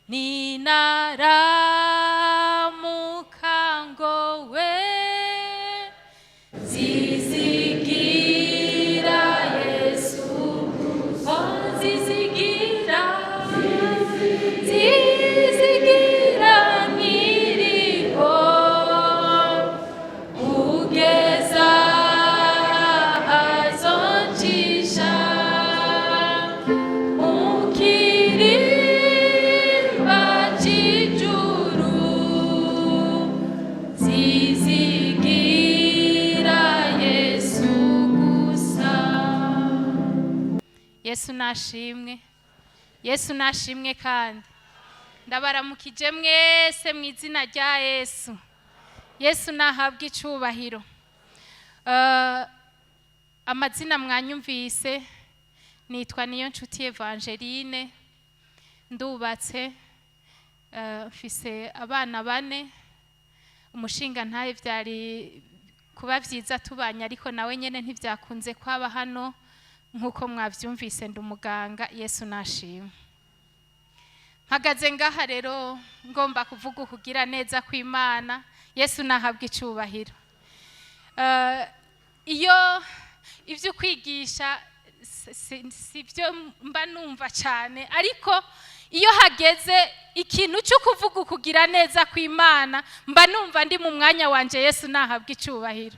Ninaramuka ngowe zizigira Yesu, oh zizigira, zizigira nkiriho kugeza azoncisha mu kirimba c'ijuru. Zizigira Yesu gusa. Yesu nashimwe, Yesu nashimwe. Kandi ndabaramukije mwese mu izina rya Yesu. Yesu nahabwa icubahiro. Amazina mwanyumvise, nitwa niyo nshuti Evangeline, ndubatse, mfise abana bane. Umushinga ntaye byari kuba byiza tubanye, ariko nawe nyene ntibyakunze kwaba hano. Nk'uko mwavyumvise, ndi umuganga. Yesu nashimwe. Mpagaze ngaha rero ngomba kuvuga ukugira neza kw'Imana. Yesu nahabwa icubahiro. Iyo ibyo kwigisha si byo mba numva cyane, ariko iyo hageze ikintu cyo kuvuga ukugira neza kw'Imana, mba numva ndi mu mwanya wanje. Yesu nahabwa icubahiro.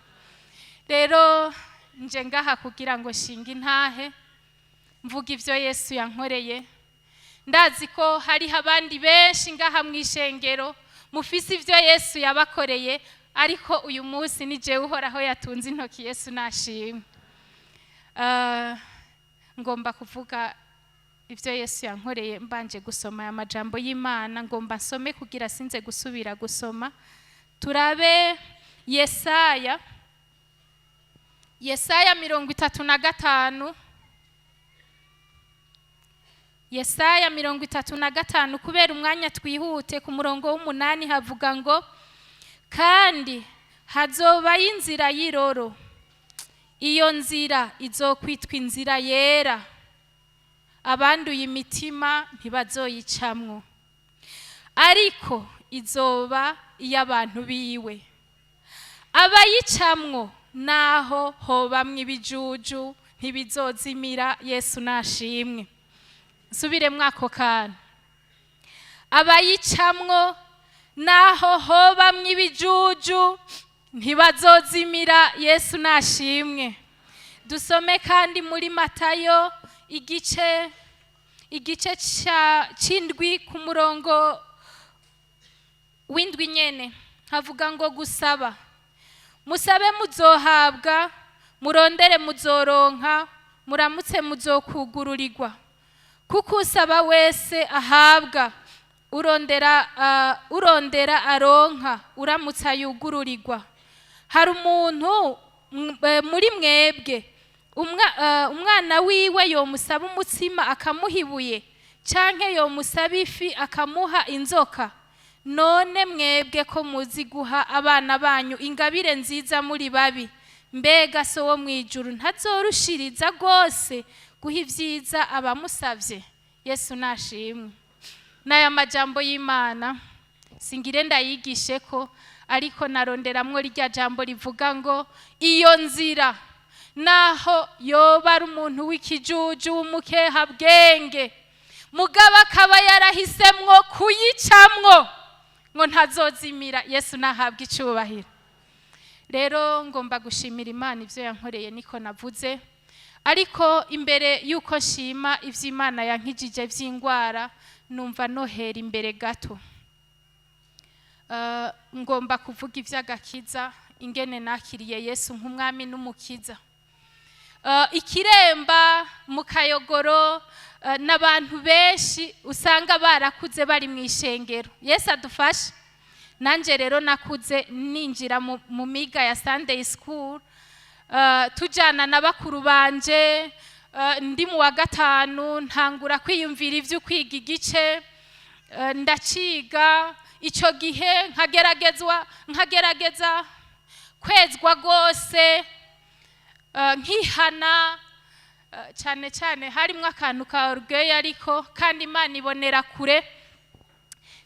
Rero nje ngaha kugira ngo shinge intahe, mvuga ibyo Yesu yankoreye. Ndazi ko hariho abandi benshi ngaha mu ishengero mufise ibyo Yesu yabakoreye, ariko uyu munsi ni jewe Uhoraho yatunze intoki. Yesu nashimwe. Ngomba kuvuga ibyo Yesu yankoreye mbanje gusoma aya majambo y'Imana. Ngomba nsome kugira sinze gusubira gusoma. Turabe Yesaya, Yesaya 35, Yesaya 35. Kubera umwanya twihute. Ku murongo w'8 havuga ngo: "Kandi hazobayo inzira y'iroro, iyo nzira izokwitwa inzira yera, abanduye imitima ntibazoyicamwo, ariko izoba iy'abantu biwe. Abayicamwo naho hobamwo ibijuju ntibizozimira." Yesu nashimwe. Nsubiremwo ako kantu: abayicamwo naho hobamwo ibijuju ntibazozimira. Yesu nashimwe. Dusome kandi muri Matayo igice c'indwi, ku murongo w'7 nyene, havuga ngo: "Gusaba: musabe muzohabwa, murondere muzoronka, muramutse muzokugururirwa. Kuko usaba wese ahabwa, urondera aronka, uramutse yugururirwa. Hari umuntu muri mwebwe umwana wiwe yomusaba umutsima akamuha ibuye, canke yomusaba ifi akamuha inzoka? None mwebwe ko muzi guha abana banyu ingabire nziza muri babi, mbega So wo mu ijuru ntazorushiriza rwose guha ibyiza abamusabye?" Yesu nashimwe. N'aya majambo y'Imana singire ndayigishe ko, ariko naronderamwo rirya jambo rivuga ngo iyo nzira, naho yoba ari umuntu w'ikijuju, w'umukehabwenge, mugabo akaba yarahisemwo kuyicamwo, ngo ntazozimira. Yesu nahabwa icubahiro. Rero ngomba gushimira Imana ibyo yankoreye, niko navuze. Ariko imbere y'uko nshima iby'Imana yankijije by'indwara, numva nohera imbere gato. Ngomba kuvuga iby'agakiza, ingene nakiriye Yesu nk'umwami n'umukiza. Ikiremba mu Kayogoro, n'abantu benshi usanga barakuze bari mu ishengero. Yesu adufashe. Nanjye rero nakuze ninjira mu miga ya Sunday school, tujyana na bakuru banje. Ndi mu wa gatanu ntangura kwiyumvira ibyo kwiga igice, ndaciga. Icyo gihe nkageragezwa, nkagerageza kwezwa rwose, nkihana, cyane cyane harimo akantu ka orgueil, ariko kandi Imana ibonera kure.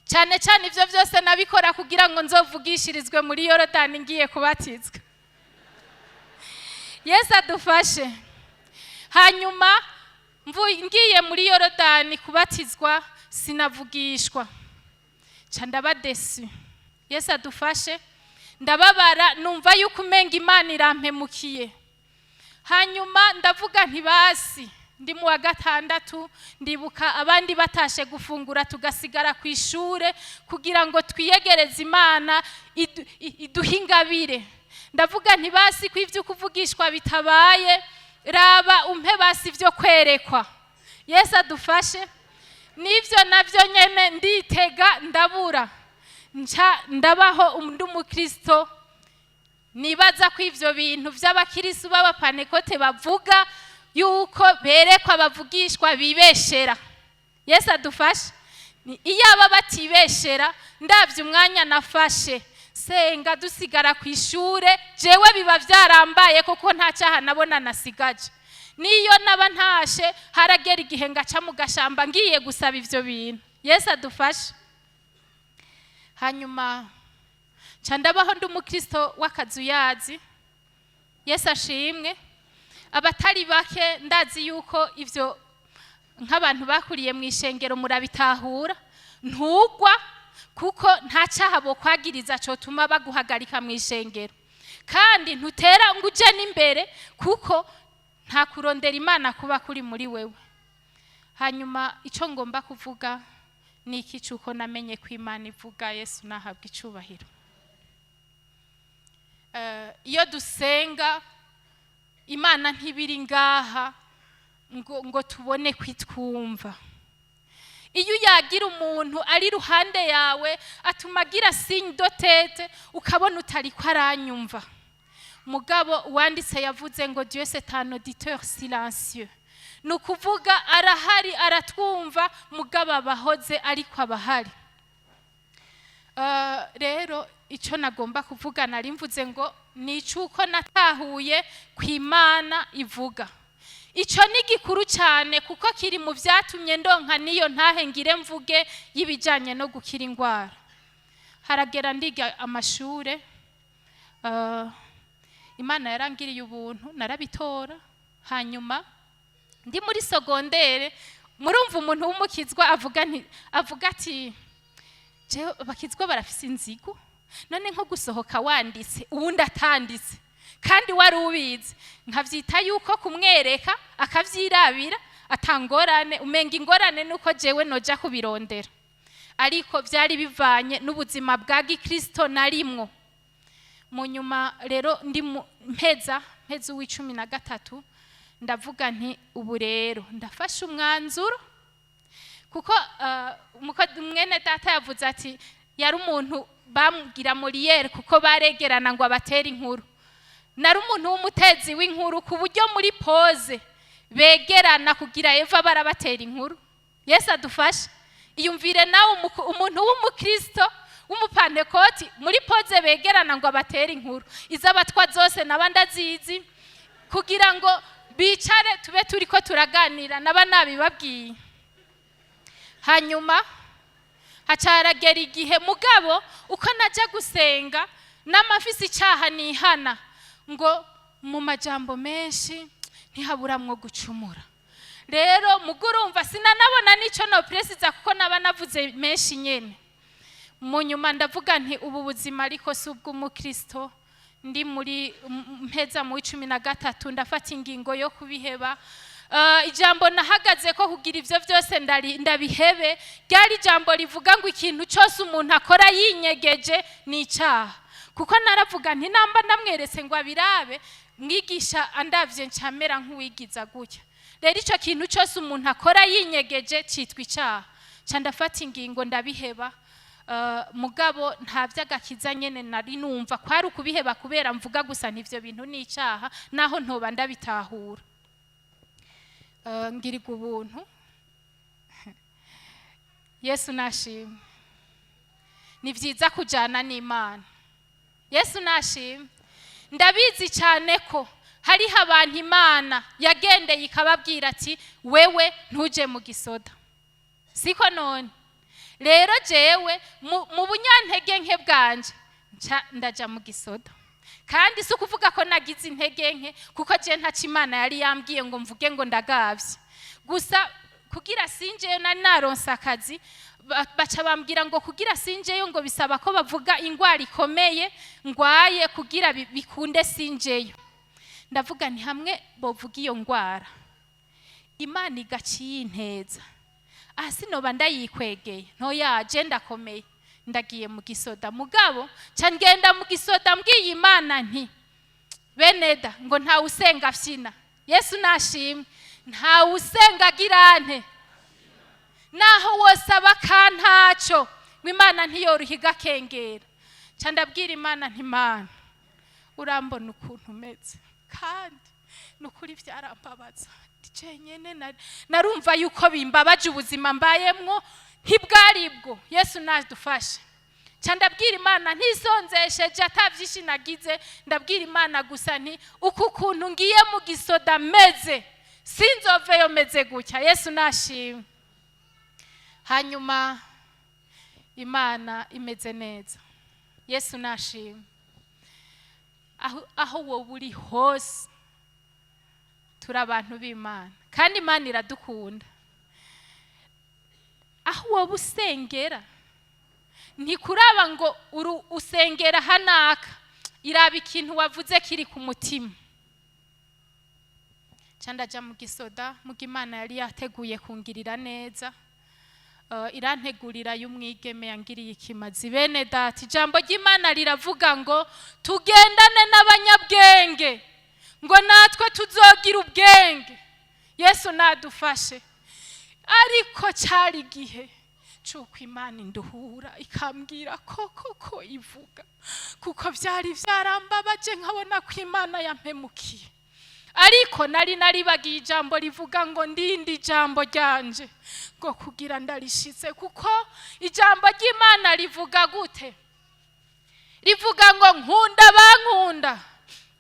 Cyane cyane ibyo byose nabikora kugira ngo nzovugishirizwe muri Yorodani ngiye kubatizwa. Yesu adufashe. Hanyuma ngiye muri Yorodani kubatizwa, sinavugishwa, nca ndaba déçue. Yesu adufashe. Ndababara, numva yuko umenga Imana irampemukiye. Hanyuma ndavuga nti basi ndi mu wa gatandatu, ndibuka abandi batashe gufungura, tugasigara ku ishure kugira ngo twiyegereze Imana iduhe ingabire. Ndavuga nti basi ko ibyo kuvugishwa bitabaye, raba umpe basi ibyo kwerekwa. Yesu adufashe. N'ibyo nabyo nyene nditega, ndabura. Nca ndabaho undi umukristo, nibaza ko ivyo bintu vy'abakirisu b'abapanekote bavuga yuko berekwa, bavugishwa, bibeshera. Yesu adufashe. Iyaba batibeshera, ndavye umwanya nafashe senga, dusigara ku ishure, jewe biba vyarambaye, kuko nta cyaha nabona nasigaje. Niyo naba ntashe, haragera igihe ngaca mu gashamba ngiye gusaba ivyo bintu. Yesu adufashe. Hanyuma nca ndabaho ndi umukristo w'akazuyazi. Yesu ashimwe. Abatari bake ndazi yuko ivyo nk'abantu bakuriye mu ishengero murabitahura. Ntugwa, kuko nta cyaha bokwagiriza cotuma baguhagarika mu ishengero, kandi ntutera ngo uje n'imbere, kuko nta kurondera Imana kuba kuri muri wewe. Hanyuma icyo ngomba kuvuga ni iki cy'uko namenye ko Imana ivuga. Yesu nahabwa icubahiro. Iyo dusenga Imana, ntibiri ngaha ngo tubone kwitwumva. Iyo uyagira umuntu ari iruhande yawe, atuma agira signe de tête, ukabona utari ko aranyumva. Mugabo uwanditse yavuze ngo "Dieu, c'est un auditeur silencieux." Ni ukuvuga arahari, aratwumva, mugabo abahoze, ariko abahari. Rero icyo nagomba kuvuga, nari mvuze ngo ni icy'uko natahuye ku Imana ivuga. Icyo ni gikuru cyane, kuko kiri mu byatumye ndonka niyo ntahe ngire mvuge y'ibijyanye no gukira indwara. Haragera ndiga amashure, Imana yarangiriye ubuntu, narabitora. Hanyuma ndi muri secondaire, murumva umuntu w'umukizwa avuga nti, avuga ati jewe abakizwa barafise inzigo. None nko gusohoka wanditse, uwundi atanditse, kandi wari ubizi, nkavyita yuko kumwereka akavyirabira atangorane, umenga ingorane nuko jewe noja kubirondera. Ariko vyari bivanye n'ubuzima bwa gikristo narimwo. Mu nyuma rero ndi mpeza uw'icumi na gatatu, ndavuga nti ubu rero ndafashe umwanzuro, kuko mwene data yavuze ati yari umuntu bambwira Molière, kuko baregerana ngo abatere inkuru. Nari umuntu w'umutezi w'inkuru, ku buryo muri pause begerana kugira eva barabatera inkuru. Yesu adufashe. Iyumvire nawe umuntu w'umukristo w'umupantekoti, muri pause begerana ngo abatere inkuru. Iz'abatwa zose naba ndazizi, kugira ngo bicare tube turi ko turaganira, naba nabibabwiye. Hanyuma hacaragera igihe, mugabo uko najya gusenga n'amafisi icyaha nihana, ngo mu majambo menshi ntihaburamwo gucumura. Rero mugo urumva sinanabona n'icyo no préciser, kuko naba navuze menshi nyene. Mu nyuma ndavuga nti ubu buzima ariko si ubw'umukristo. Ndi muri mpeza mu 13, ndafata ingingo yo kubiheba. Ijambo nahagaze ko kugira ivyo byose ndabihebe ryari ijambo rivuga ngo ikintu cyose umuntu akora yinyegeje ni icyaha, kuko naravuga nti namba ndamweretse ngo abirabe, mwigisha andavye ncamera nk'uwigiza gutya. Rero ico kintu cyose umuntu akora yinyegeje citwa icyaha. Nca ndafata ingingo, ndabiheba. Mugabo nta by'agakiza nyene nari numva, kwari ukubiheba kubera mvuga gusa ntivyo bintu ni icyaha, naho ntoba ndabitahura. Ngirirwa ubuntu. Yesu nashimwe. Ni byiza kujyana n'Imana. Yesu nashimwe. Ndabizi cyane ko hariho abantu Imana yagendeye ikababwira ati wewe ntuje mu gisoda, siko? None Rero jewe mu bunyantege nke bwanje nca ndaja mu gisoda. Kandi si ukuvuga ko nagize intege nke, kuko je ntaco Imana yari yambwiye ngo mvuge ngo ndagavye. Gusa kugira sinjeyo, nari naronse akazi, baca bambwira ngo kugira sinjeyo ngo bisaba ko bavuga ingwara ikomeye ngwaye kugira bikunde sinjeyo. Ndavuga nti hamwe bovuga iyo ngwara, Imana igaciye inteza aha, sinoba ndayikwegeye ntoyaje, ndakomeye, ndagiye mu gisoda. Mugabo nca ngenda mu gisoda mbwiye Imana nti beneda ngo ntawe usenga afyina. Yesu nashimwe. Ntawe usenga agirante naho wosaba kantaco, ngo Imana ntiyoroha igakengera. Nca ndabwira Imana nti: "Imana, urambona ukuntu umeze, kandi ni ukuri byarambabaza jenyene, narumva yuko bimbabaje, ubuzima mbayemwo ntibwari bwo." Yesu nadufashe. Nca ndabwira Imana ntisonzesheje, ata vyinshi nagize, ndabwira Imana gusa nti: "Uku kuntu ngiye mu gisoda meze, sinzoveyo meze gutya." Yesu nashimwe. Hanyuma Imana imeze neza. Yesu nashimwe. Aho wowe uri hose, turi abantu b'Imana kandi Imana iradukunda. Aho wowe usengera, ntikuraba ngo usengera hanaka, iraba ikintu wavuze kiri ku mutima. Nca ndaja mu gisoda, muga Imana yari yateguye kungirira neza. Irantegurira y'umwigeme yangiriye ikimazi. Bene data, ijambo ry'Imana riravuga ngo tugendane n'abanyabwenge ngo natwe tuzogira ubwenge. Yesu nadufashe. Ariko cyari igihe c'uko Imana induhura, ikambwira ko koko ivuga, kuko byari byarambabaje, nkabona ko Imana yampemukiye. Ariko nari naribagiye ijambo rivuga ngo ndinde ijambo ryanje ngo kugira ndarishize. Kuko ijambo ry'Imana rivuga gute? Rivuga ngo nkunda bankunda,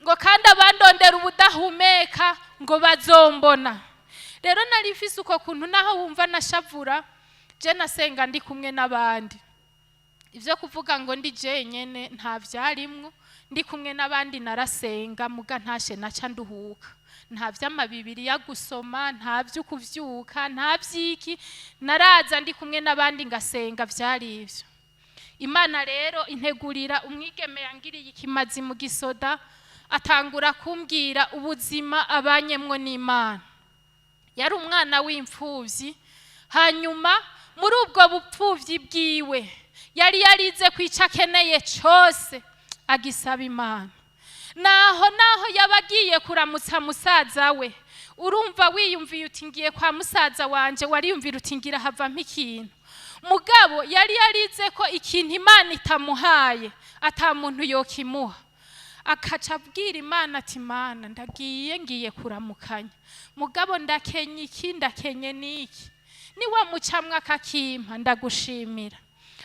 ngo kandi abandondera ubudahumeka ngo bazombona. Rero nari mfise uko kuntu, naho wumva nashavura, je nasenga ndi kumwe n'abandi. Ibyo kuvuga ngo ndi jenyene nta vyarimwo. Ndi kumwe n'abandi narasenga, muga ntashe naca nduhuka. Nta vy'amabibiriya gusoma, nta vy'ukuvyuka, nta vy'iki. Naraza ndi kumwe n'abandi ngasenga, vyari ivyo. Imana rero integurira umwigeme yangiriye ikimazi mu gisoda, atangura kumbwira ubuzima abanyemwo n'Imana. Yari umwana w'imfuvyi. Hanyuma muri ubwo bupfuvyi bwiwe yari yarize kwica akeneye cose agisaba Imana. Naho yaba agiye kuramutsa musaza we, urumva wiyumviye uti ngiye kwa musaza wanje, wariyumvira uti ngira havamo ikintu. Mugabo yari yarize ko ikintu Imana itamuhaye ata muntu yokimuha. Akaca abwira Imana ati: "Imana, ndagiye, ngiye kuramukanya, mugabo ndakenye iki, ndakenye n'iki. Niwamucamwe akakimpa ndagushimira,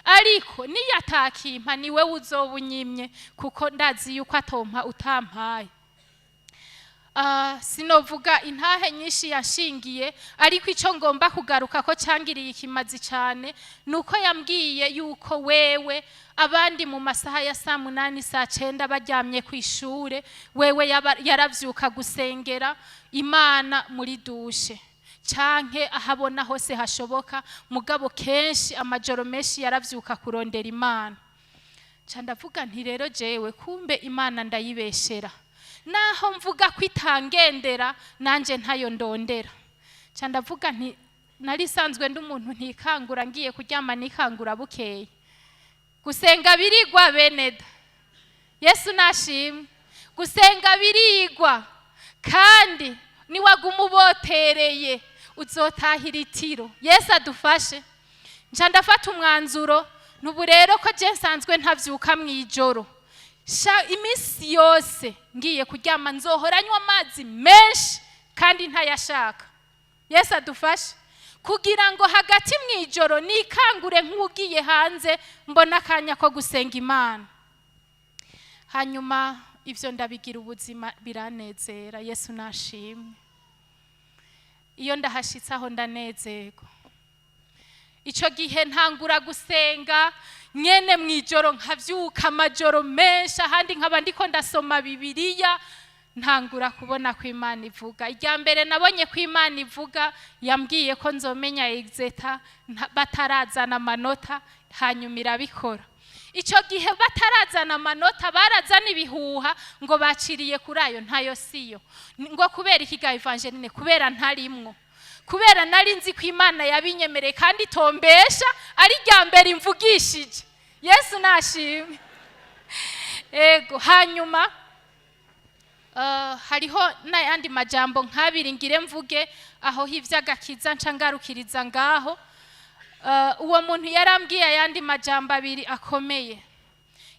ariko niyo atakimpa ni wewe uzoba unyimye, kuko ndazi yuko atompa utampaye." Sinovuga intahe nyinshi yashingiye, ariko icyo ngomba kugaruka ko cyangiriye ikimazi cyane ni uko yambwiye yuko wewe abandi mu masaha ya saa 8, saa 9 baryamye ku ishure, wewe yaravyuka gusengera Imana muri douche canke ahabona hose hashoboka. Mugabo kenshi, amajoro menshi, yaravyuka kurondera Imana. Nca ndavuga nti rero jewe kumbe Imana ndayibeshera, naho mvuga ko itangendera, nanje ntayo ndondera. Nca ndavuga nti nari sanzwe ndi umuntu ntikangura, ngiye kuryama nikangura bukeye. Gusenga birigwa, beneda. Yesu nashimwe. Gusenga birigwa, kandi niwaguma ubotereye uzotahira itiro. Yesu adufashe. Nca ndafata umwanzuro ntubu rero ko je nsanzwe ntavyuka mw'ijoro, sha iminsi yose ngiye kuryama nzohora nywa amazi menshi kandi ntayashaka. Yesu adufashe. Kugira ngo hagati mw'ijoro nikangure nk'ugiye hanze, mbona akanya ko gusenga Imana. Hanyuma ibyo ndabigira ubuzima, biranezera. Yesu nashimwe. Iyo ndahashitse aho ndanezerwa. Icyo gihe ntangura gusenga nyene mu ijoro, nkabyuka amajoro menshi, ahandi nkaba ndiko ndasoma Bibiliya. Ntangura kubona ko Imana ivuga. Irya mbere nabonye ko Imana ivuga, yambwiye ko nzomenya exétat batarazana amanota, hanyuma irabikora. Icyo gihe batarazana amanota, barazana ibihuha ngo baciriye kuri ayo, ntayo siyo. Ngo kubera ikiga Evangeline? Kubera ntarimwo, kubera nari nzi ko Imana yabinyemereye kandi itombesha, ari irya mbere imvugishije. Yesu nashimwe. Ego, hanyuma hariho n'ayandi majambo nk'abiri ngire mvuge aho h'ivy'agakiza, nca ngarukiriza ngaho. Uwo muntu yarambwiye ayandi majambo abiri akomeye.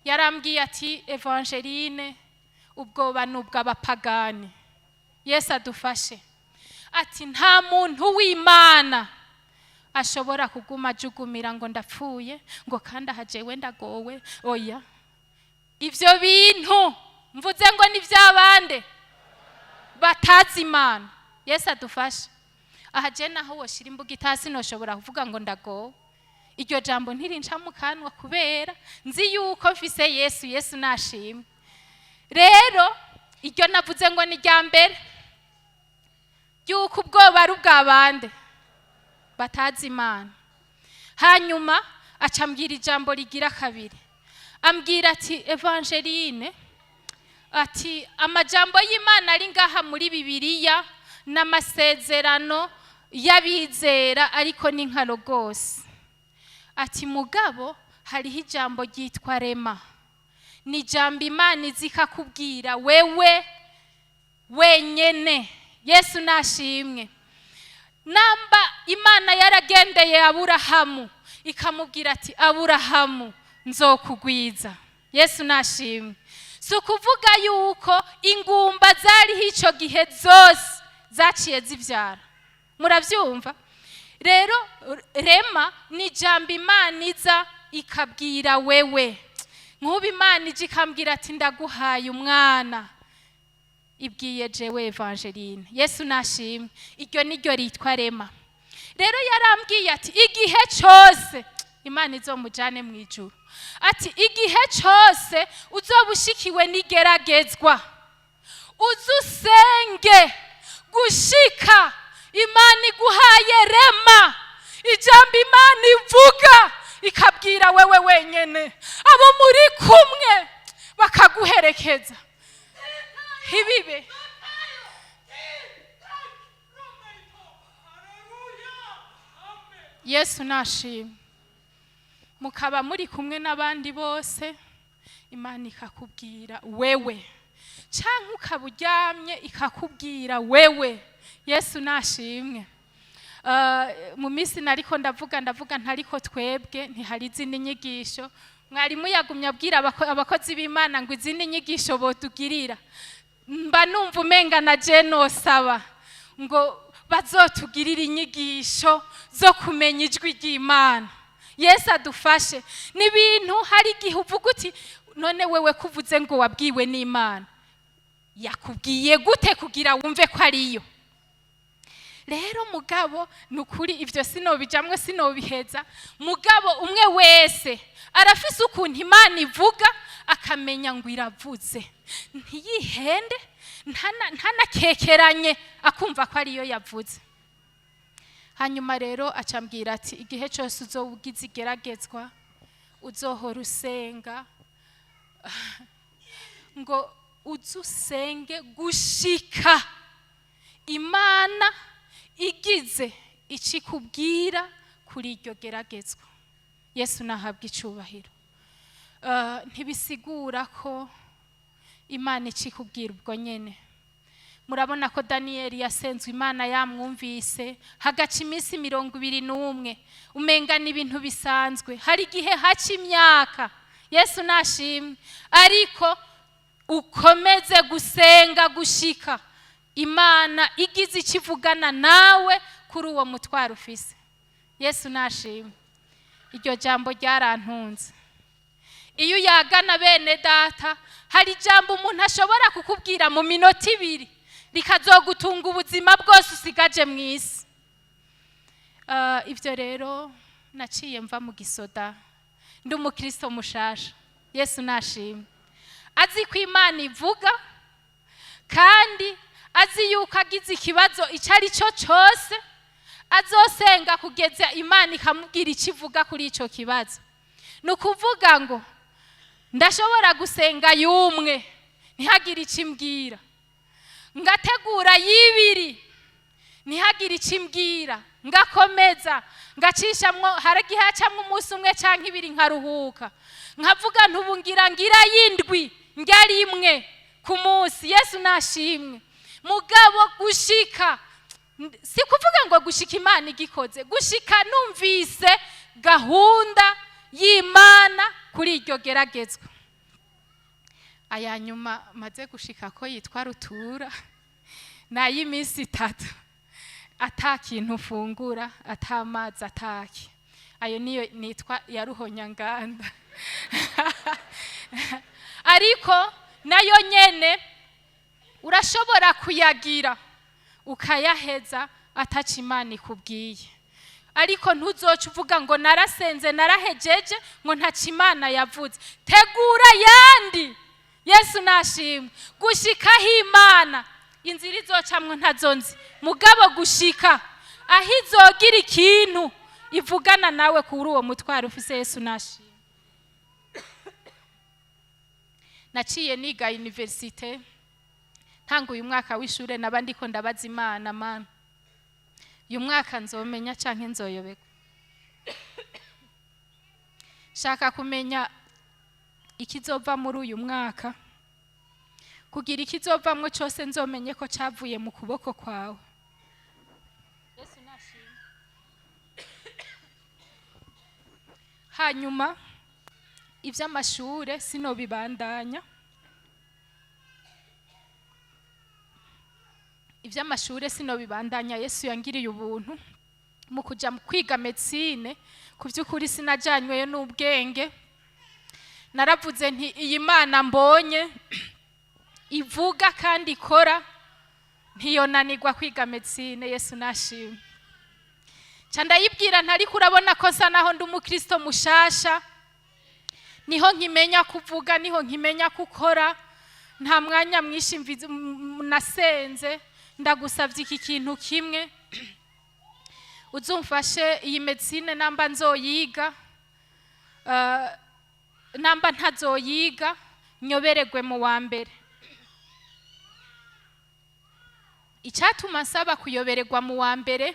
Yarambwiye ati: "Evangeline, ubwoba ni ubw'abapagani." Yesu adufashe. Ati: "Nta muntu w'Imana ashobora kuguma ajugumira ngo ndapfuye, ngo kandi aha jewe ndagowe. Oya, ivyo bintu mvuze ngo ni by'abande batazi Imana." Yesu adufashe. Aha je naho woshira imbuga itasi, noshobora kuvuga ngo ndagowe. Iryo jambo ntirinca mu kanwa, kubera nzi yuko mfise Yesu. Yesu nashimwe. Rero iryo navuze ngo ni irya mbere, yuko ubwoba ari ubw'abande batazi Imana. Hanyuma aca ambwira ijambo rigira kabiri. Ambwira ati: "Evangeline," ati, "amajambo y'Imana ari ngaha muri Bibiliya n'amasezerano y'abizera, ariko ni nka rwose." Ati: "Mugabo hariho ijambo ryitwa rhema, ni ijambo Imana izi ikakubwira wewe wenyene." Yesu nashimwe. Namba Imana yaragendeye Aburahamu ikamubwira ati: "Aburahamu, nzokugwiza," Yesu nashimwe, si ukuvuga yuko ingumba zariho icyo gihe zose zaciye zibyara. Murabyumva? Rero rhema ni ijambo Imana iza ikabwira wewe. Nk'ubu Imana ije ikambwira ati: "Ndaguhaye umwana," ibwiye jewe Evangeline. Yesu nashimwe. Iryo niryo ritwa rhema. Rero yarambwiye ati igihe cyose, Imana izomujane mu ijuru, ati igihe cyose uzoba ushikiwe n'igeragezwa, uze usenge gushika Imana iguhaye rhema, ijambo Imana ivuga ikabwira wewe wenyene, abo muri kumwe bakaguherekeza, ntibibe. Yesu nashimwe. Mukaba muri kumwe n'abandi bose, Imana ikakubwira wewe, cyangwa ukaba uryamye ikakubwira wewe. Yesu nashimwe. Mu minsi nariko ndavuga ntariko twebwe ntihari izindi nyigisho. Mwarimu yagumye abwira abakozi b'Imana ngo izindi nyigisho botugirira. Mba numva umenga na je nosaba ngo bazotugirire inyigisho zo kumenya ijwi ry'Imana. Yesu adufashe. Ni ibintu hari igihe uvuga uti: "None wewe kuvuze ngo wabwiwe n'Imana, yakubwiye gute kugira wumve ko ariyo?" Rero mugabo ni ukuri ibyo sinobijamwe, sinobiheza. Mugabo umwe wese arafise ukuntu Imana ivuga, akamenya ngo iravuze, ntiyihende, ntanakekeranye, akumva ko ariyo yavuze. Hanyuma rero acambwira ati igihe cyose uzoba ugize igeragezwa, uzohora usenga, ngo uze usenge gushika Imana igize ikikubwira kuri iryo geragezwa. Yesu nahabwa icubahiro. Ntibisigura ko Imana ikikubwira ubwo nyene. Murabona ko Daniyeli yasenzwe, Imana yamwumvise, hagaca iminsi 21, umenga ni ibintu bisanzwe. Hari igihe haca imyaka. Yesu nashimwe. Ariko ukomeze gusenga gushika Imana igize icyo ivugana nawe kuri uwo mutwaro ufise. Yesu nashimwe. Iryo jambo ryarantunze. Iyo uyagana bene data, hari ijambo umuntu ashobora kukubwira mu minota 2 rikazogutunga ubuzima bwose usigaje mu isi. Ibyo rero Naciye mva mu gisoda ndi umukristo mushasha. Yesu nashimwe. Azi ko Imana ivuga, kandi azi yuko agize ikibazo icyo ari cyo cyose azosenga kugeza Imana ikamubwira icyo ivuga kuri icyo kibazo. Ni ukuvuga ngo ndashobora gusenga y'umwe ntihagire icyo imbwira, ngategura y'ibiri ntihagire icyo imbwira, ngakomeza ngacishamwo, hari igihe hacamwo umunsi umwe cyangwa ibiri nkaruhuka, nkavuga ntubu ngira y'indwi, ndya rimwe ku munsi. Yesu nashimwe. Mugabo gushika, si kuvuga ngo gushika Imana igikoze, gushika numvise gahunda y'Imana kuri iryo geragezwa. Aya nyuma maze gushika ko yitwa rutura, ni ay'iminsi 3 ata kintu ufungura, ata mazi, ataki. Ayo niyo nitwa ya ruhonyanganda. Ariko nayo nyene urashobora kuyagira ukayaheza ataca Imana ikubwiye, ariko ntuzoce uvuga ngo narasenze narahejeje ngo ntaca Imana yavuze. Tegura yandi. Yesu nashimwe. Gushikaho Imana inzira izocamwo ntazo nzi, mugabo gushika aho izogira ikintu ivugana nawe kuri uwo mutwaro ufise. Yesu nashimwe. Naciye niga universite, ntanguye umwaka w'ishure naba ndiko ndabaza Imana: "Mana, uyu mwaka nzomenya canke nzoyoberwa? Shaka kumenya ikizova muri uyu mwaka, kugira ikizovamwo cose nzomenye ko cavuye mu kuboko kwawe." Yesu nashimwe. Hanyuma ivy'amashure sinobibandanya, ivy'amashure sinobibandanya. Yesu yangiriye ubuntu mu kuja mu kwiga médecine. Ku vy'ukuri sinajanyweyo n'ubwenge. Naravuze nti: "Iyi Mana mbonye ivuga kandi ikora, ntiyonanirwa kwiga médecine." Yesu nashimwe. Ca ndayibwira nti: "Ariko urabona ko nsa naho ndi umukristo mushasha, niho nkimenya kuvuga, niho nkimenya gukora, nta mwanya mwinshi nasenze. Ndagusavye iki kintu kimwe: uzumfashe iyi médecine, namba nzoyiga, namba ntazoyiga, nyoberegwe mu wa mbere." Icyatuma nsaba kuyobererwa mu wa mbere,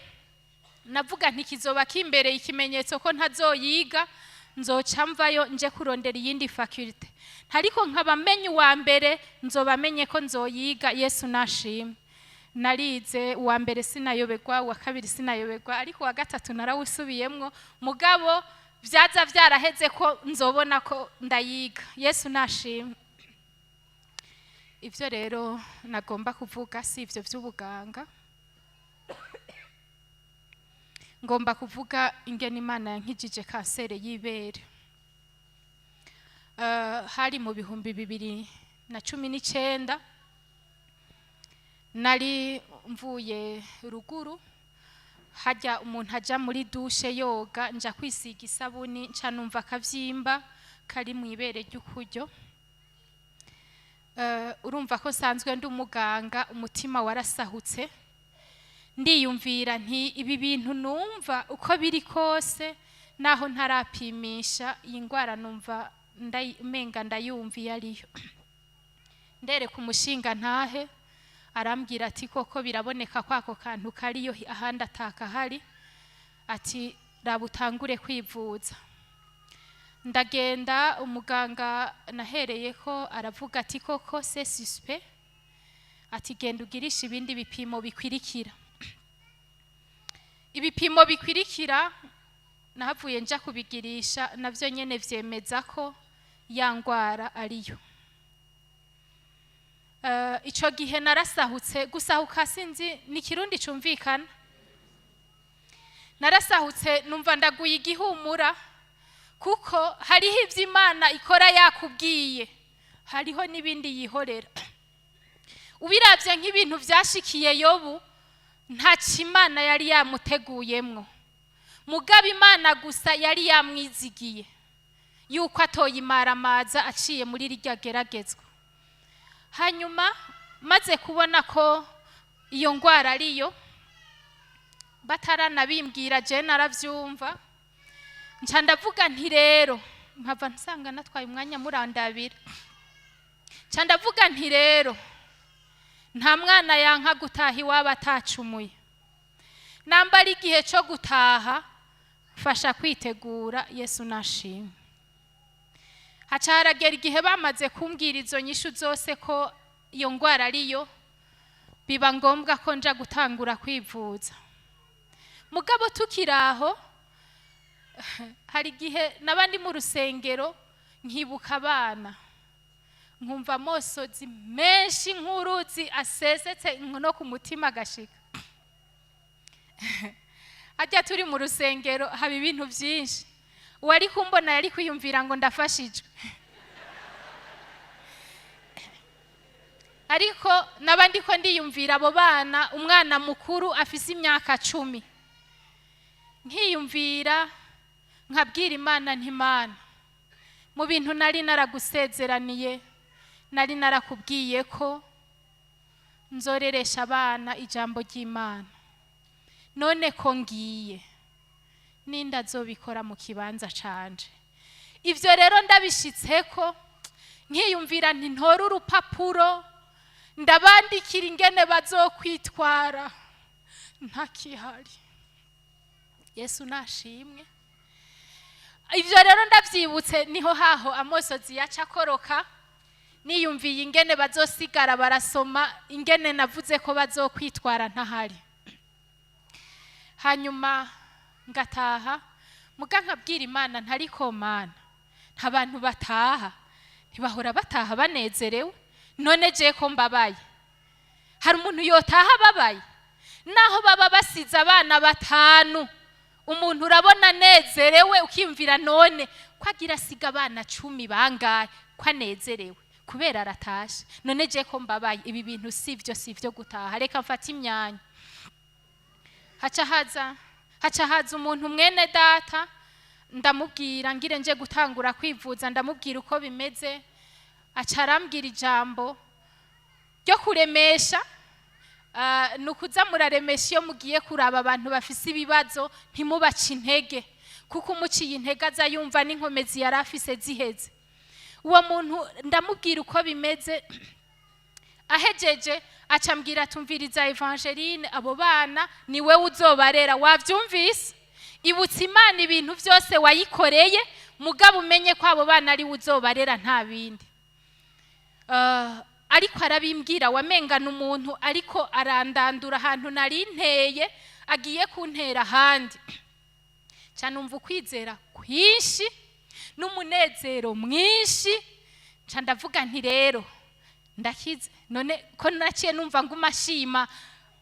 navuga ntikizoba kimbereye ikimenyetso ko ntazoyiga, nzoca mvayo nje kurondera iyindi faculté, ariko nkaba menye uwa mbere, nzoba menye ko nzoyiga. Yesu nashimwe. Narize, uwa mbere sinayoberwa, uwa kabiri sinayoberwa, ariko uwa gatatu narawusubiyemwo, mugabo vyaza vyaraheze ko nzobona ko ndayiga. Yesu nashimwe. Ivyo rero nagomba kuvuga si ivyo vy'ubuganga. Ngomba kuvuga ingene Imana yankijije kanseri y'ibere. Hari mu 2019, nari mvuye ruguru, hajya umuntu aja muri douche yoga, nja kwisiga isabuni, nca numva akavyimba kari mu ibere ry'ukuryo. Urumva ko nsanzwe ndi umuganga, umutima warasahutse. Ndiyumvira nti: "Ibi bintu numva, uko biri kose, naho ntarapimisha iyi ndwara, numva umenga ndayumva iyo ariyo." Ndereka umushinga ntahe, arambwira ati: "Koko biraboneka ko ako kantu kariyo, ahandi atakahari." Ati: "Raba utangure kwivuza." Ndagenda, umuganga nahereye ko aravuga ati: "Koko c'est suspect." Ati: "Genda ugirishe ibindi bipimo bikwirikira." Ibipimo bikwirikira nahavuye nja kubigirisha, navyo nyene vyemeza ko ya ngwara ariyo. Ico gihe narasahutse. Gusahuka sinzi ni Kirundi cumvikana. Narasahutse, numva ndaguye igihumura, kuko hariho ivyo Imana ikora yakubwiye, hariho n'ibindi yihorera. Ubiravye nk'ibintu vyashikiye Yobu, nta Imana yari yamuteguyemwo. Mugabo Imana gusa yari yamwizigiye yuko atoyimaramaza aciye muri rirya geragezwa. Hanyuma maze kubona ko iyo ndwara ariyo, bataranabimbwira je naravyumva, nca ndavuga nti rero nkava nsanga natwaye umwanya murandabira. Nca ndavuga nti rero nta mwana yanka gutaha iwabo atacumuye. Nambara igihe cyo gutaha, mfasha kwitegura. Yesu nashimwe. Haca haragera igihe bamaze kumbwira izo nyishu zose ko iyo ndwara ariyo, biba ngombwa ko nja gutangura kwivuza. Mugabo tukiri aho, hari igihe naba ndi mu rusengero nkibuka abana, nkumva amosozi menshi nk'uruzi asesetse no ku mutima agashika. Hajya turi mu rusengero haba ibintu byinshi. Uwari kumbona yari kwiyumvira ngo ndafashijwe, ariko naba ndiko ndiyumvira abo bana. Umwana mukuru afise imyaka 10, nkiyumvira nkabwira Imana nti: "Imana, mu bintu nari naragusezeraniye, nari narakubwiye ko nzoreresha abana ijambo ry'Imana. None ko ngiye, ninda azobikora mu kibanza canje?" Ibyo rero ndabishitseko, nkiyumvira nti ntore urupapuro ndabandikira ingene bazokwitwara ntakihari. Yesu nashimwe. Ibyo rero ndabyibutse, niho haho amosozi yaca akoroka, niyumviye ingene bazosigara barasoma ingene navuze ko bazokwitwara ntahari. Hanyuma ngataha, muga nkabwira Imana ntariko: "Mana, nta bantu bataha ntibahora bataha banezerewe? None je ko mbabaye, hari umuntu yotaha ababaye? Naho baba basize abana batanu, umuntu urabona anezerewe, ukiyumvira none ko agira asiga abana 10 bangahe, ko anezerewe kubera aratashe? None je ko mbabaye, ibi bintu sivyo, sivyo gutaha. Reka mfate imyanya." Haca haza umuntu mwene data, ndamubwira ngire nje gutangura kwivuza, ndamubwira uko bimeze. Aca arambwira ijambo ryo kuremesha. Ni ukuza muraremesha iyo mugiye kuraba abantu bafise ibibazo, ntimubace intege, kuko umuciye intege aza yumva n'inkomezi yari afise ziheze. Uwo muntu ndamubwira uko bimeze, ahejeje acambwira: "Tumviriza Evangeline, abo bana ni wewe uzobarera, wavyumvise? Ibutse Imana ibintu byose wayikoreye, mugabo umenye ko abo bana ari we uzobarera, nta bindi." Ariko arabimbwira wamengana umuntu ariko arandandura ahantu nari nteye, agiye kuntera ahandi. Cyane numva ukwizera kwinshi n'umunezero mwinshi. Nca ndavuga nti rero ndakize. None ko naciye numva nguma shima,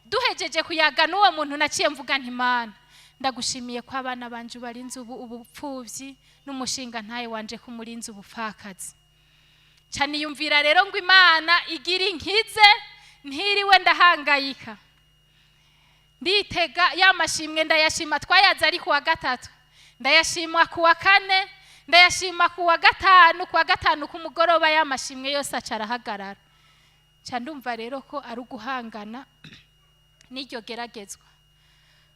duhejeje kuyaga n'uwo muntu, naciye mvuga nti: "Mana, ndagushimiye ko abana banje ubarinze ubu ubupfuvyi, n'umushinga ntaye wanje ko umurinze ubupfakazi." Nca niyumvira rero ngo Imana igira inkize ntiriwe ndahangayika. Nditega ya mashimwe, ndayashima. Twayaze ari kuwa gatatu, ndayashima kuwa kane, ndayashima kuwa gatanu. Kuwa gatanu ku mugoroba ya mashimwe yose aca arahagarara. Nca ndumva rero ko ari uguhangana n'iryo geragezwa.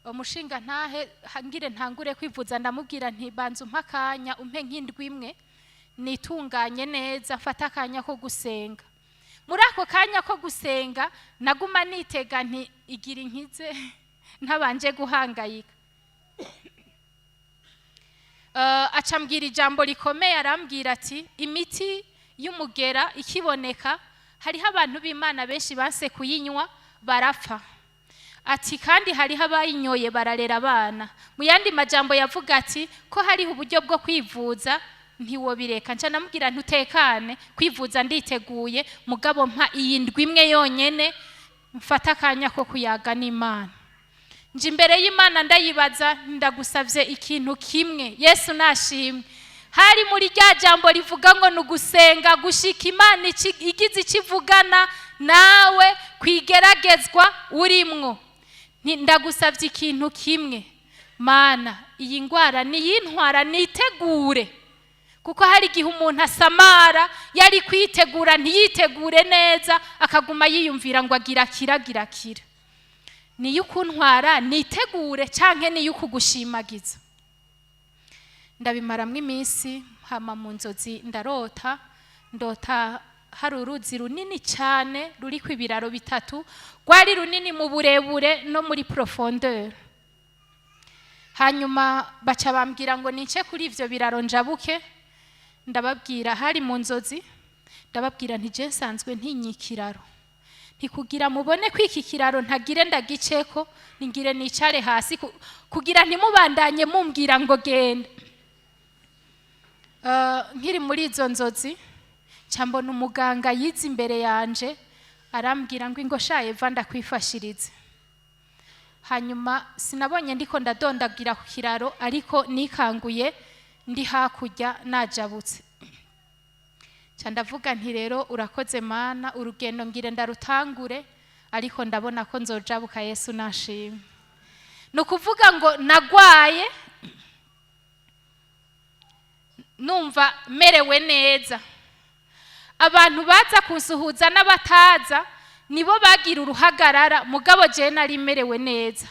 Umushinga ntahe ngire ntangure kwivuza, ndamubwira nti: "Banza umpe akanya, umpe nk'indwi imwe nitunganye neza, mfate akanya ko gusenga." Muri ako kanya ko gusenga naguma nitega nti igira inkize ntabanje guhangayika. Acambwira ijambo rikomeye, arambwira ati: "Imiti y'umugera ikiboneka, hariho abantu b'Imana benshi banse kuyinywa barapfa." Ati: "Kandi hariho abayinyoye bararera abana." Mu yandi majambo yavuga ati ko hariho uburyo bwo kwivuza, ntiwobireka. Nca namubwira ntutekane, kwivuza nditeguye, mugabo mpa iyi ndwi imwe yonyene mfate akanya ko kuyaga n'Imana. Nje imbere y'Imana ndayibaza: "Ndagusabye ikintu kimwe." Yesu nashimwe. Hari muri rya jambo rivuga ngo ni ugusenga gushika Imana igize icyo ivugana nawe kwigeragezwa urimwo. Ndagusabye ikintu kimwe. Mana, iyi ndwara niyintwara nitegure, kuko hari igihe umuntu asamara yari kwitegura ntiyitegure neza, akaguma yiyumvira ngo agira akira, agira akira. Niyo ukuntwara nitegure canke niyo ukugushimagiza? Ndabimaramwo iminsi. Hama mu nzozi ndarota, ndota hari uruzi runini cyane ruriko ibiraro bitatu. Rwari runini mu burebure no muri profondeur. Hanyuma baca bambwira ngo nice kuri ivyo biraro njabuke. Ndababwira, hari mu nzozi, ndababwira nti: "Je nsanzwe ntinya ikiraro, ntikugira mubone ko iki kiraro ntagire ndagiceko, ningire nicare hasi kugira ntimubandanye mumbwira ngo genda." Nkiri muri izo nzozi, nca mbona umuganga yize imbere yanje, arambwira ngo: "Ingo sha Eva, ndakwifashirize." Hanyuma sinabonye ndiko ndadondagira ku kiraro, ariko nikanguye ndi hakurya najabutse. Nca ndavuga nti: "Rero urakoze Mana, urugendo ngire ndarutangure, ariko ndabona ko nzojabuka." Yesu nashimwe. Ni ukuvuga ngo nagwaye numva merewe neza. Abantu baza kunsuhuza n'abataza nibo bagira uruhagarara, mugabo jewe nari merewe neza.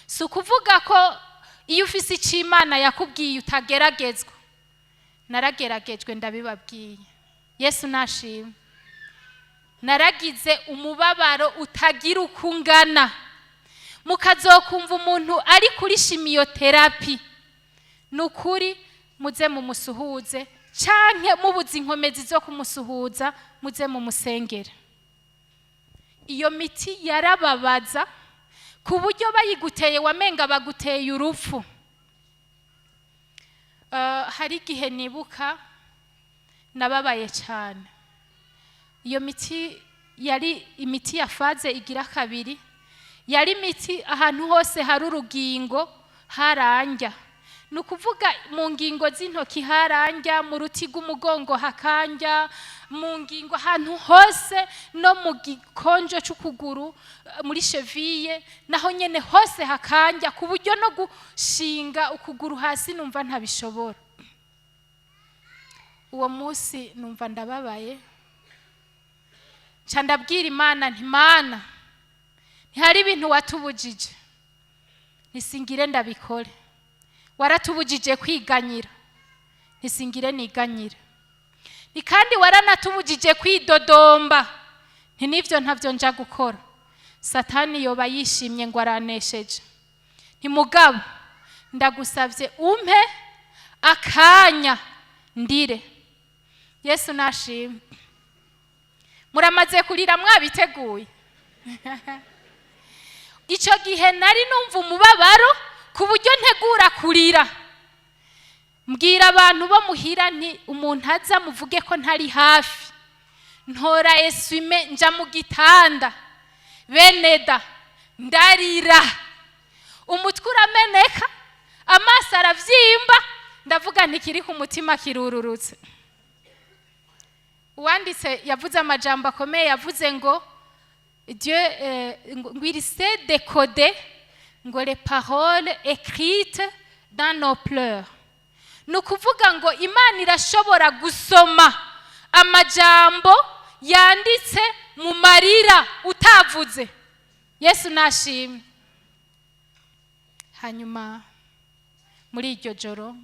Si ukuvuga ko iyo ufise icyo Imana yakubwiye utageragezwa. Narageragejwe, ndabibabwiye. Yesu nashimwe. Naragize umubabaro utagira uko ungana. Mukazokumva umuntu ari kuri chimiothérapie, ni ukuri muze mumusuhuze, canke mubuze inkomezi zo kumusuhuza, muze mumusengere. Iyo miti yarababaza ku buryo bayiguteye wamenga baguteye urupfu. Hari igihe nibuka nababaye cyane. Iyo miti yari imiti ya phase igira kabiri. Yari imiti ahantu hose hari urugingo haranja, ni ukuvuga mu ngingo z'intoki haranja, mu ruti rw'umugongo hakanja, mu ngingo ahantu hose, no mu gikonjo c'ukuguru, muri cheville naho nyene hose hakanja, ku buryo no gushinga ukuguru hasi numva ntabishobora. Uwo munsi numva ndababaye. Nca ndabwira Imana nti: "Mana, ntihari ibintu watubujije, ntisingire ndabikore. Waratubujije kwiganyira, ntisingire niganyire. Ni kandi waranatubujije kwidodomba, nti nibyo ntabyo nja gukora. Satani yoba yishimye ngo aranesheje. Ntimugabo ndagusabye umpe akanya ndire." Yesu nashimwe. Muramaze kurira mwabiteguye. Icyo gihe nari numva umubabaro ku buryo ntegura kurira. Mbwira abantu bo muhira nti: "Umuntu aza muvuge ko ntari hafi." Ntora essuie-main, nja mu gitanda, beneda, ndarira, umutwe urameneka, amaso aravyimba. Ndavuga nti: "Kiri ku mutima kirururutse." Uwanditse yavuze amajambo akomeye, yavuze ngo Dieu ngo il sait décoder ngo les paroles écrites dans nos pleurs. Ni ukuvuga ngo Imana irashobora gusoma amajambo yanditse mu marira utavuze. Yesu nashimwe. Hanyuma muri iryo joro,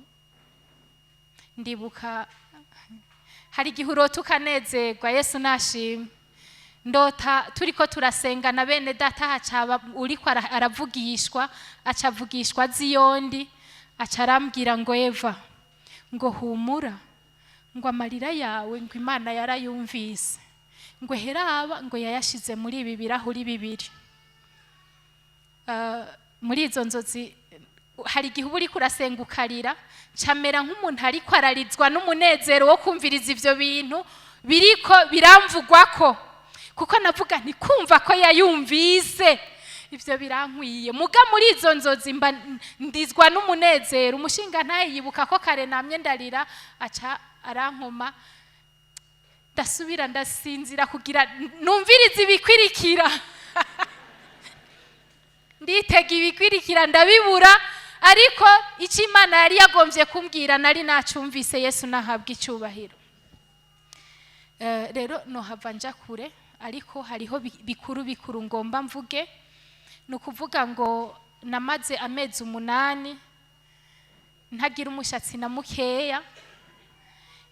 ndibuka hari igihe urota ukanezerwa. Yesu nashimwe. Ndota turiko turasenga na bene data, hacaba uriko aravugishwa, acavugishwa ziyondi, aca arambwira ngo: "Eva," ngo, "humura," ngo, "amarira yawe," ngo, "Imana yarayumvise," ngo, "heraba," ngo, "yayashize muri ibi birahuri bibiri." Muri izo nzozi hari igihe uba uriko urasenga ukarira. Camera nk'umuntu ariko ararizwa n'umunezero wo kumviriza ivyo bintu biriko biramvugwako, kuko navuga nti: "Kumva ko yayumvise, ivyo birankwiye." Muga muri izo nzozi mba ndizwa n'umunezero. Umushinga ntaye yibuka ko kare namye ndarira, aca arankoma, ndasubira ndasinzira kugira numvirize ibikwirikira. Nditega ibikwirikira, ndabibura. Ariko icyo Imana yari yagombye kumbwira nari nacumvise. Yesu nahabwa icyubahiro. Rero nohava nja kure, ariko hariho bikuru bikuru ngomba mvuge. Ni ukuvuga ngo namaze amezi 8 ntagira umushatsi na mukeya,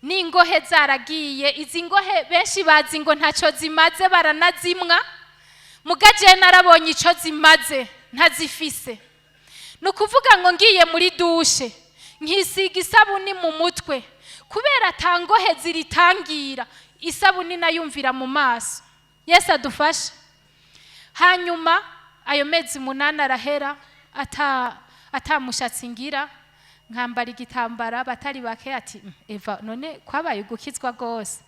n'ingohe zaragiye. Izi ngohe benshi bazi ngo ntacyo zimaze, baranazimwa, mugaje narabonye icyo zimaze ntazifise. Ni ukuvuga ngo ngiye muri douche nkisiga isabuni mu mutwe, kubera atangohe ziritangira, isabuni nayumvira mu maso. Yesu adufashe. Hanyuma ayo mezi 8 arahera ata mushatsi ngira, nkambara igitambara. Batari bake ati: "Eva, none kwabaye ugukizwa rwose?"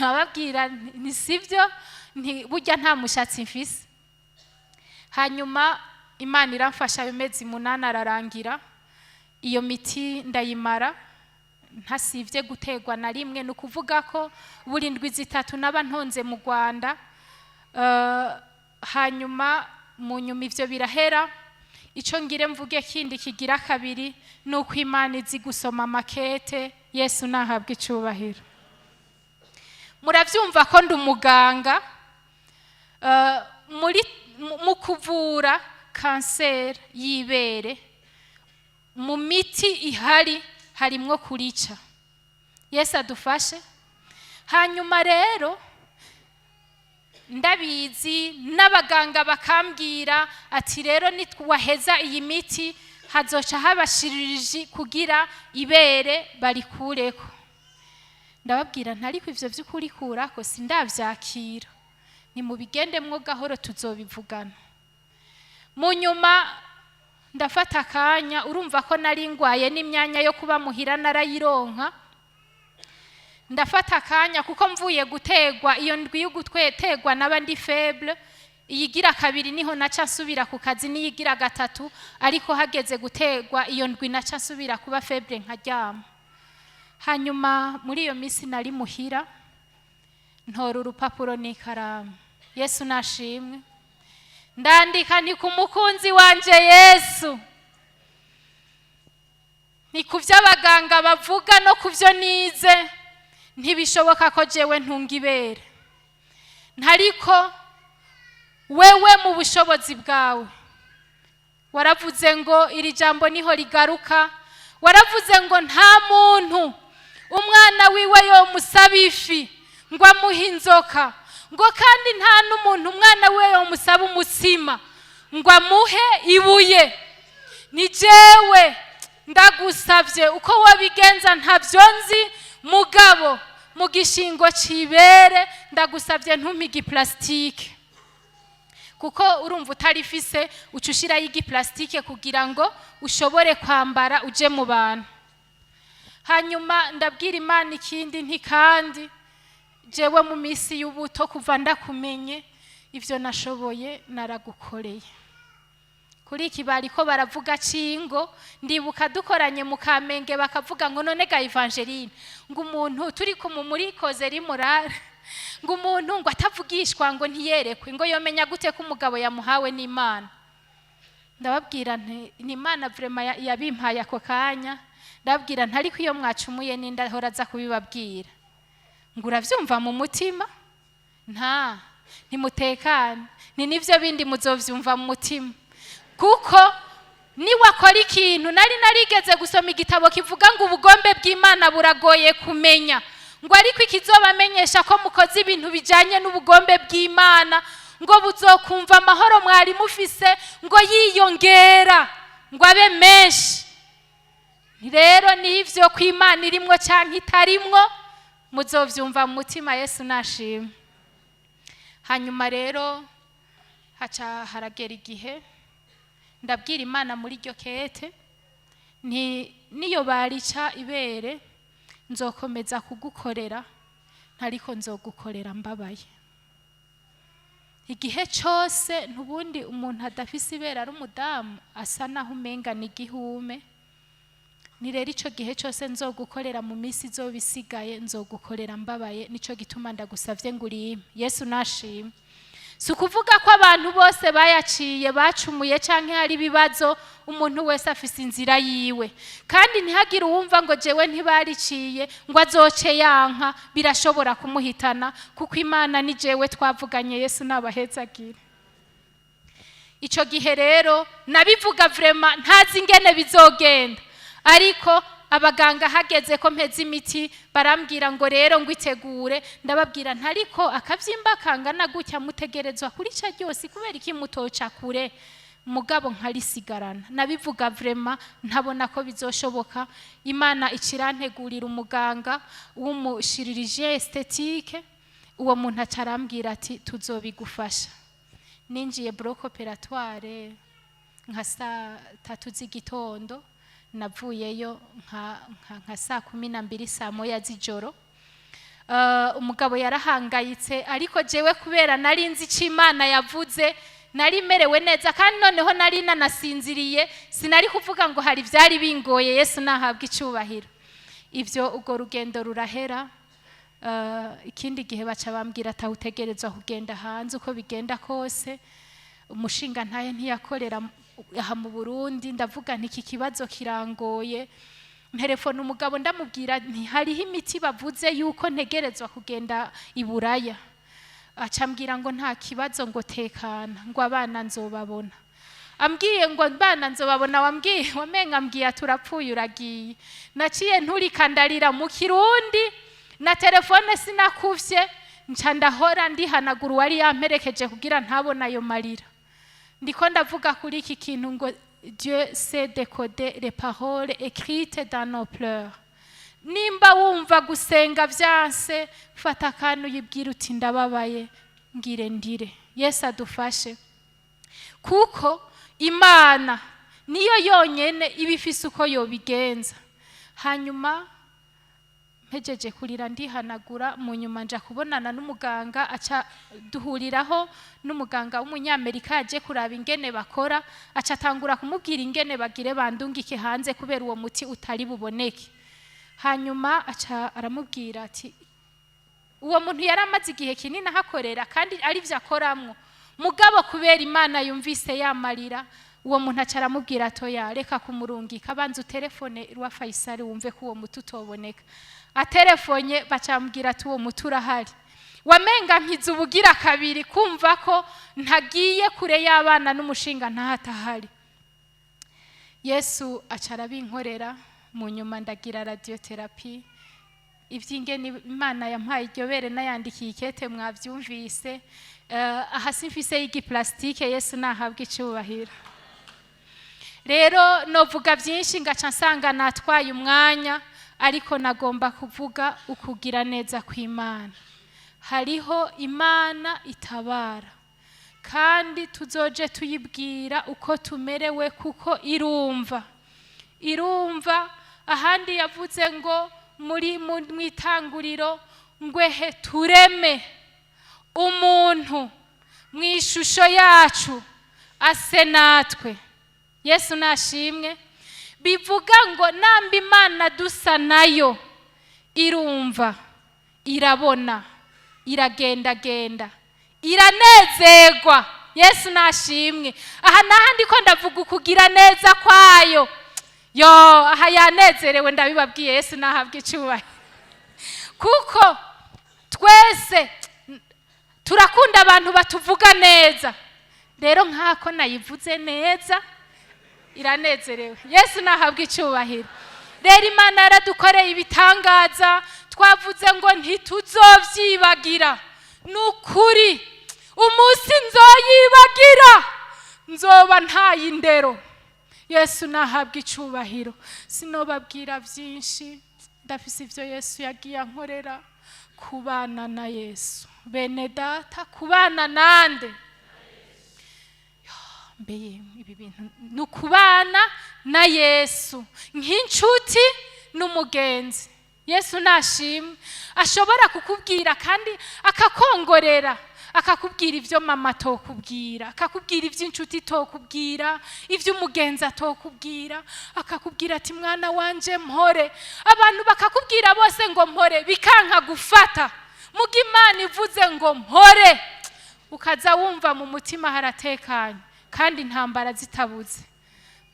Ababwira ni sibyo, nti burya nta mushatsi mfise. Hanyuma Imana iramfasha, ayo mezi 8 ararangira, iyo miti ndayimara ntasivye gutegwa na rimwe. Ni ukuvuga ko buri ndwi 3 naba ntonze mu Rwanda. Hanyuma mu nyuma ivyo birahera. Ico ngire mvuge kindi kigira kabiri ni uko Imana izi gusoma makete. Yesu nahabwa icubahiro. Muravyumva ko ndi umuganga. Muri mu kuvura kanseri y'ibere, mu miti ihari harimwo kurica. Yesu adufashe. Hanyuma rero ndabizi, n'abaganga bakambwira ati: "Rero nitwaheza iyi miti hazoca haba chirurgie kugira ibere barikureko." Ndababwira ntariko ivyo vy'ukurikurako sindavyakira, ni mubigendemwo gahoro, tuzobivugana mu nyuma. Ndafata akanya, urumva ko nari ngwaye n'imyanya yo kuba muhira narayironka. Ndafata akanya kuko mvuye gutegwa iyo ndwi yo gutegwa naba ndi faible. Iyigira kabiri niho naca nsubira ku kazi, n'iyigira gatatu, ariko hageze gutegwa iyo ndwi naca nsubira kuba faible nkaryama. Hanyuma muri iyo minsi nari muhira, ntora urupapuro n'ikaramu. Yesu nashimwe. Ndandika: ni ku mukunzi wanje Yesu, ni ku byo abaganga bavuga no ku byo nize, ntibishoboka ko jewe ntunga ibere. Ntariko wewe mu bushobozi bwawe waravuze ngo iri jambo niho rigaruka, waravuze ngo nta muntu umwana wiwe yomusaba ifi ngo amuhe inzoka, ngo kandi nta n'umuntu umwana wiwe yomusaba umutsima ngo amuhe ibuye. Ni jewe ndagusabye, uko wabigenza ntabyo nzi, mugabo mu gishingo cibere ndagusabye ntumpe igiplastike, kuko urumva utarifise uca ushirayo igiplastike kugira ngo ushobore kwambara uje mu bantu. Hanyuma ndabwira Imana ikindi nti: "Kandi jewe mu minsi y'ubuto kuva ndakumenye, ibyo nashoboye naragukoreye." Kuri iki bariko baravuga cingo, ndibuka dukoranye mu Kamenge, bakavuga ngo: "None ga Evangeline, ngo umuntu turi ku muri causerie morale, ngo umuntu ngo atavugishwa ngo ntiyerekwe, ngo yomenya gute ko umugabo yamuhawe n'Imana?" Ndababwira nti ni Imana vraiment yabimpaye ako kanya. Ndababwira nti: "Ariko iyo mwacumuye n'inda ahora aza kubibabwira ngo uravyumva mu mutima, nta ntimutekane, ni nivyo bindi muzovyumva mu mutima, kuko niwakora ikintu." Nari narigeze gusoma igitabo kivuga ngo ubugombe bw'Imana buragoye kumenya, ngo ariko ikizobamenyesha ko mukoze ibintu bijanye n'ubugombe bw'Imana, ngo buzokumva amahoro mwari mufise ngo yiyongera ngo abe menshi. Rero n'ivyo ko Imana irimwo canke itarimwo, muzovyumva mu mutima. Yesu nashimwe. Hanyuma rero haca haragera igihe ndabwira Imana muri iryo kete nti: "Niyo barica ibere nzokomeza kugukorera, ntariko nzogukorera mbabaye igihe cyose." Ntubundi umuntu adafise ibere ari umudamu asa naho umenga ni igihume. Ni rero icyo gihe cyose nzogukorera mu minsi izoba isigaye, nzogukorera mbabaye, nicyo gituma ndagusabye ngo urimpe. Yesu nashimwe. Si ukuvuga ko abantu bose bayaciye bacumuye cyangwa hari ibibazo. Umuntu wese afise inzira yiwe, kandi ntihagire uwumva ngo jewe ntibariciye ngo azoce yanka. Birashobora kumuhitana, kuko Imana ni jewe twavuganye. Yesu nabahezagire. Icyo gihe rero nabivuga vraiment ntazi ingene bizogenda, ariko abaganga hageze ko mpeze imiti barambwira ngo rero ngo itegure. Ndababwira ntariko akabyimba kangana gutya mutegerezwa kurica ryose, kubera iki mutoca kure mugabo nkarisigarana? Nabivuga vraiment ntabona ko bizoshoboka. Imana ikirantegurira umuganga w'umuchirurgien esthétique. Uwo muntu acarambwira ati: "Tuzobigufasha." Ninjiye bloc opératoire nka saa 3 z'igitondo, navuyeyo nka saa 12, saa 1 z'ijoro. Umugabo yarahangayitse, ariko jewe kubera nari nzi icyo Imana yavuze nari merewe neza, kandi noneho nari nanasinziriye, sinari kuvuga ngo hari ibyari bingoye. Yesu nahabwa icyubahiro. Ibyo urwo rugendo rurahera. Ikindi gihe baca bambwira ati: "Utegerezwa kugenda hanze uko bigenda kose." Umushinga ntaye ntiyakorera aha mu Burundi. Ndavuga nti: "Iki kibazo kirangoye." Nterefone umugabo, ndamubwira nti: "Hariho imiti bavuze yuko ntegerezwa kugenda i Buraya." Aca ambwira ngo nta kibazo, ngo tekana, ngo abana nzobabona. Ambwiye ngo bana nzobabona, wambwiye wamenga ambwiye ati: "Urapfuye, uragiye." Naciye nturika ndarira mu Kirundi, na telefone sinakuvye, nca ndahora ndihanagura uwari yamperekeje kugira ntabone ayo marira. Ndiko ndavuga kuri iki kintu ngo Dieu sait décoder les paroles écrites dans nos pleurs. Nimba wumva gusenga vyanse, fata akantu uyibwira uti: "Ndababaye, ngire ndire." Yesu adufashe, kuko Imana niyo yonyene iba ifise uko yobigenza. Hanyuma mpejeje kurira ndihanagura, mu nyuma nja kubonana n'umuganga, aca duhuriraho n'umuganga w'umunyamerika yaje kuraba ingene bakora. Aca atangura kumubwira ingene bagire bandungike hanze kubera uwo muti utari buboneke. Hanyuma aca aramubwira ati uwo muntu yari amaze igihe kinini ahakorera kandi arivyo akoramwo, mugabo kubera Imana yumvise yamarira, uwo muntu aca aramubwira atoya, reka kumurungika, banza utelefone rwa Faisal wumve ko uwo muti utoboneka. Atelefonye, bacambwira ati: "Uwo muti urahari." Wamenga nkiza ubugira kabiri kumva ko ntagiye kure y'abana n'umushinga ntahatahari. Yesu aca arabinkorera. Mu nyuma ndagira radiothérapie. Iby'ingene Imana yampaye iryo bere nayandikiye ikete mwabyumvise. Aha simfise y'igiplastique. Yesu nahabwa icyubahiro. Rero novuga byinshi ngaca nsanga natwaye umwanya, ariko nagomba kuvuga ukugira neza kw'Imana. Hariho Imana itabara, kandi tuzoje tuyibwira uko tumerewe, kuko irumva, irumva. Ahandi yavuze ngo muri mu itanguriro ngwehe: "Tureme umuntu mu ishusho yacu, ase natwe." Yesu nashimwe. Bivuga ngo namba Imana dusa nayo, irumva, irabona, iragendagenda, iranezerwa. Yesu nashimwe. Aha n'ahandi ko ndavuga ukugira neza kwayo. Yo, aha yanezerewe, ndabibabwiye. Yesu nahabwa icyubahiro, kuko twese turakunda abantu batuvuga neza. Rero nk'ako nayivuze neza, iranezerewe. Yesu nahabwa icyubahiro. Rero Imana yaradukoreye ibitangaza, twavuze ngo ntituzobyibagira. Ni ukuri, umunsi nzoyibagira nzoba ntaye indero. Yesu nahabwa icyubahiro. Sinobabwira byinshi, ndafise ibyo Yesu yagiye ankorera. Kubana na Yesu, bene data, kubana nande mbeye ibi bintu ni ukubana na Yesu nk'inshuti n'umugenzi. Yesu nashimwe. Ashobora kukubwira kandi akakongorera, akakubwira ibyo mama atokubwira, akakubwira ibyo inshuti itokubwira, ibyo umugenzi atokubwira. Akakubwira ati: "Mwana wanje, mpore." Abantu bakakubwira bose ngo mpore, bikanka gufata. Muga Imana ivuze ngo mpore, Ukaza wumva mu mutima haratekanye kandi intambara zitabuze.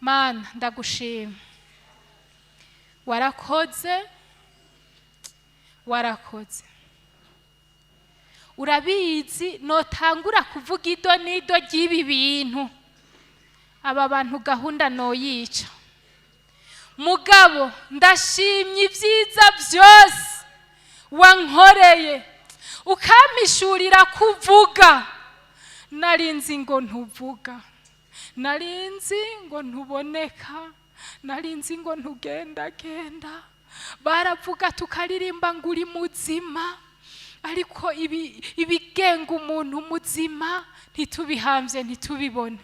Mana, ndagushima, warakoze, warakoze. Urabizi, notangura kuvuga ido n'ido ry'ibi bintu, aba bantu gahunda noyica. Mugabo ndashimye ibyiza byose wankoreye, ukampishurira kuvuga. Narinzi ngo ntuvuga, narinzi ngo ntuboneka, narinzi ngo ntugendagenda. Baravuga tukaririmba ngo uri muzima, ariko ibigenga umuntu muzima ntitubihambye, ntitubibone.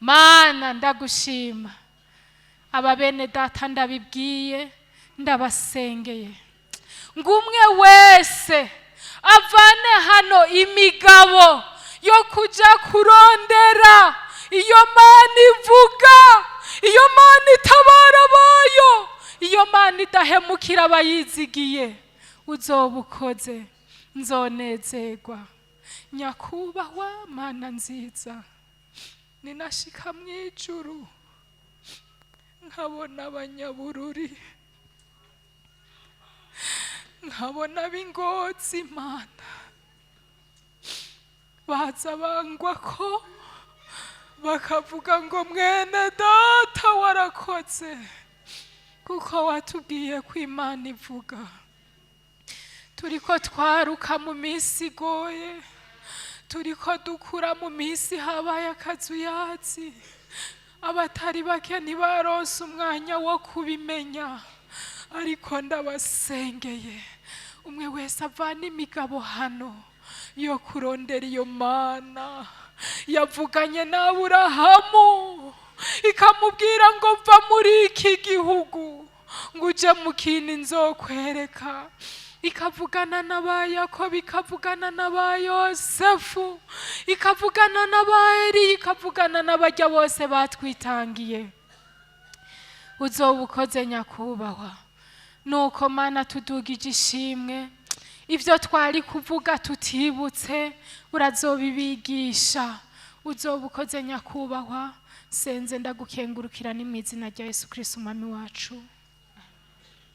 Mana, ndagushima. Aba bene data ndabibwiye, ndabasengeye ngo umwe wese avane hano imigabo yo kuja kurondera iyo Mana ivuga, iyo Mana itabara abayo, iyo Mana idahemukira abayizigiye. Uzoba ukoze, nzonezerwa. Nyakubahwa Mana nziza, ninashika mu ijuru nkabona Abanyabururi, nkabona ab'Ingozi, Imana baza bangwa ko bakavuga ngo: "Mwene data, warakoze kuko watubwiye ko Imana ivuga." Turiko twaruka mu minsi igoye, turiko dukura mu minsi habaye akazuyazi. Abatari bake ntibaronse umwanya wo kubimenya, ariko ndabasengeye, umwe wese avana imigabo hano yo kurondera iyo Mana yavuganye n'Aburahamu, ikamubwira ngo: "Va muri iki gihugu ngo uje mu kindi nzokwereka." Ikavugana n'aba Yakobo, ikavugana n'aba Yosefu, ikavugana n'aba Eliya, ikavugana n'abajya bose batwitangiye. Uzoba ukoze, nyakubahwa. Nuko Mana, tudugije ishimwe. Ibyo twari kuvuga tutibutse, urazobibigisha. Uzoba ukoze, nyakubahwa. Senze ndagukengurukira, ni mu izina rya Yesu Kristo, Umwami wacu.